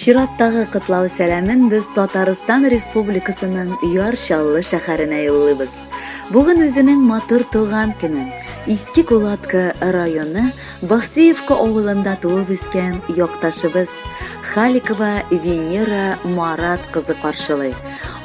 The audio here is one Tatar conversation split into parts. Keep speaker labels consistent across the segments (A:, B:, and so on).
A: Чираттагы котлау сәламен без Татарстан Республикасының Яр Чаллы шәһәренә юллыйбыз. Бүген үзенең матур туган көнен Иске Кулатка районы Бахтиевка авылында туып үскән якташыбыз Халикова Венера Марат кызы каршылый.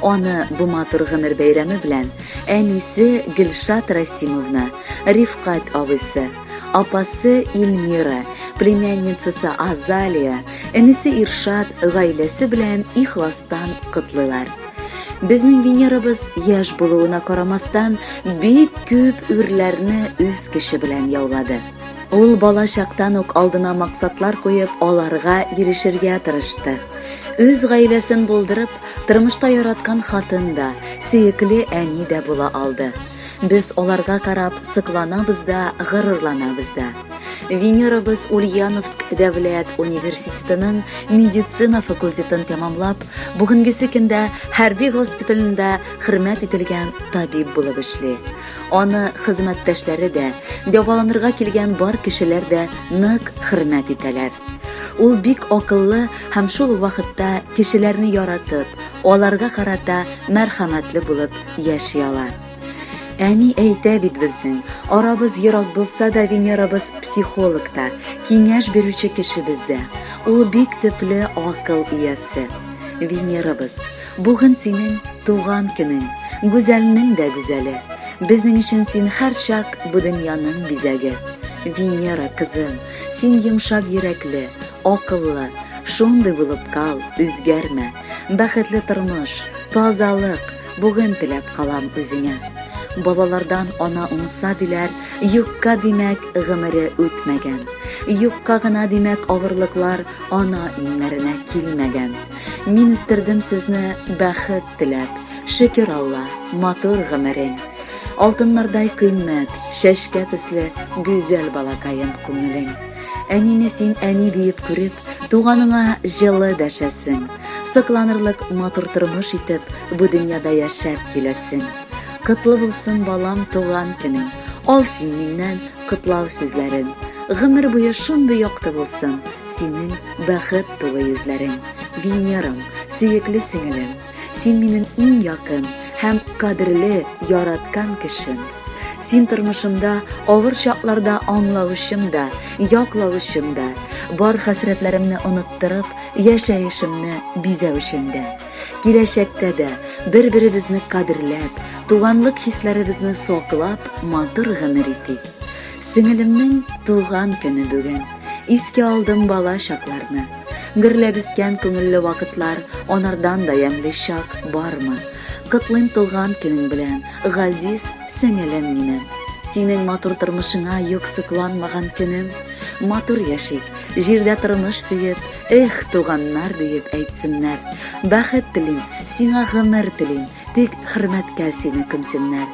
A: Аны бу матур гомер бәйрәме белән әнисе Гөлшат Расимовна, Рифкать абыйсы, апасы Эльмира, племянницасы Азалия, энесе Иршат гаиләсе белән ихластан котлыйлар. Безнең Венерабыз яшь булуына карамастан, бик күп үрләрне үз көче белән яулады. Ул бала чактан ук алдына максатлар куеп, аларга ирешергә тырышты. Үз гаиләсен булдырып, тормышта яраткан хатын да, сөекле әни дә була алды. Без аларга карап сокланабыз да, горурланабыз да. Венерабыз Ульяновск дәүләт университетының медицина факультетын тәмамлап, бүгенгесе көндә хәрби госпиталендә хөрмәт ителгән табиб булып эшли. Аны хезмәттәшләре дә, дәваланырга килгән бар кешеләр дә нык хөрмәт итәләр. Ул бик акыллы һәм шул ук вакытта кешеләрне яратып, аларга карата мәрхәмәтле булып яши ала. Әни әйтә бит безнең, арабыз ерак булса да Венерабыз психолог та, киңәш бирүче кешебез дә. Ул бик төпле акыл иясе. Венерабыз, бүген синең туган көнең, гүзәлнең дә гүзәле. Безнең өчен син һәрчак бу дөньяның бизәге. Венера, кызым, син йомшак йөрәкле, акыллы, шундый булып кал, үзгәрмә. Бәхетле тормыш, тазалык бүген теләп калам үзеңә. Балалардан ана уңса диләр, юкка димәк гомере үтмәгән. Юкка гына димәк авырлыклар ана иңнәренә килмәгән. Мин үстердем сезне бәхет теләп, шөкер Алла, матур гомерең. Алтыннардай кыйммәт, чәчкә төсле гүзәл балакаем күңелең. Әнине син әни диеп күреп, Туганыңа җылы дәшәсең. Сокланырлык матур тормыш итеп, бу дөньяда яшәп киләсең. Котлы булсын, балам, туган көнең. Ал син миннән котлау сүзләрен. Гомер буе шундый якты булсын синең бәхет тулы йөзләрең. Венерам, сөекле сеңелем, син минем иң якын һәм кадерле, яраткан кешем. Син тормышымда авыр чакларда аңлаучым да, яклаучым да, бар хәсрәтләремне оныттырып, яшәешемне бизәүчем дә. Киләчәктә дә бер-беребезне кадерләп, туганлык хисләребезне саклап, матур гомер итик. Сеңелемнең туган көне бүген. Искә алдым бала чакларны. Гөрләп үскән күңелле вакытлар, анардан да ямьле чак бармы? Котлыйм туган көнең белән, газиз сеңелем минем. Синең матур тормышыңа юк сокланмаган көнем. Матур яшик, җирдә тормыш сөеп, эх, туганнар диеп әйтсеннәр. Бәхет телим, сиңа гомер телим, тик хөрмәткә сине күмсеннәр.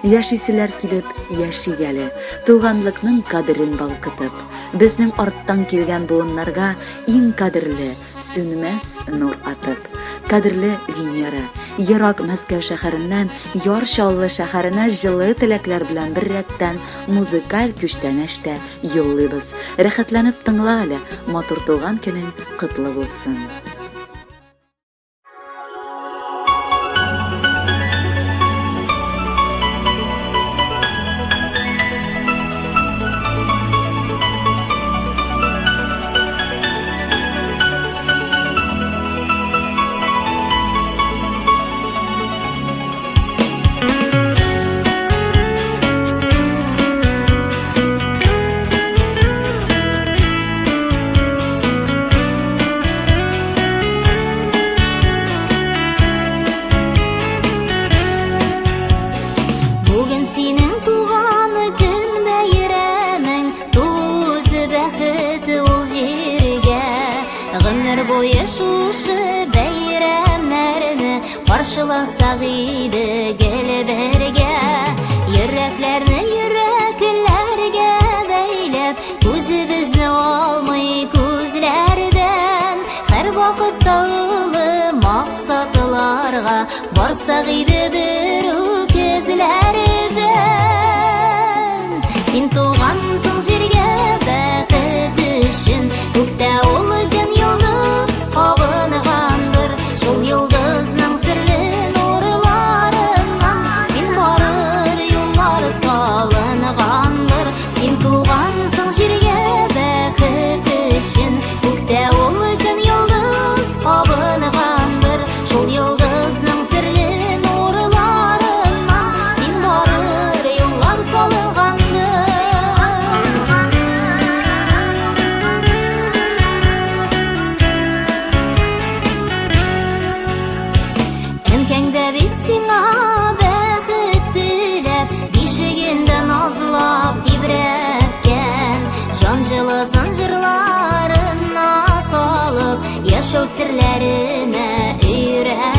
A: Яшиселәр килеп, яшик әле, туганлыкның кадерен балкытып. Безнең арттан килгән буыннарга иң кадерле, сүнмәс нур атып. Кадерле Венера, ерак Мәскәү шәһәреннән Яр Чаллы шәһәренә җылы теләкләр белән беррәттән музыкаль күчтәнәч тә юллыйбыз. Рәхәтләнеп тыңла әле, матур туган көнең котлы булсын!
B: Бүген синең туган көн бәйрәмең, Туз бәхет ул җиргә. Гомер буе шушы бәйрәмнәрне Каршыласак иде гел бергә. Йөрәкләрне йөрәкләргә бәйләп, Күзебезне алмый күзләрдән. Һәр вакытта олы максатларга Барсак иде бер үк эзләрдән. Син тугансың җиргә бәхет өчен, Күктә ул көн йолдыз кабынсын. Яшәү серләренә өйрәтә.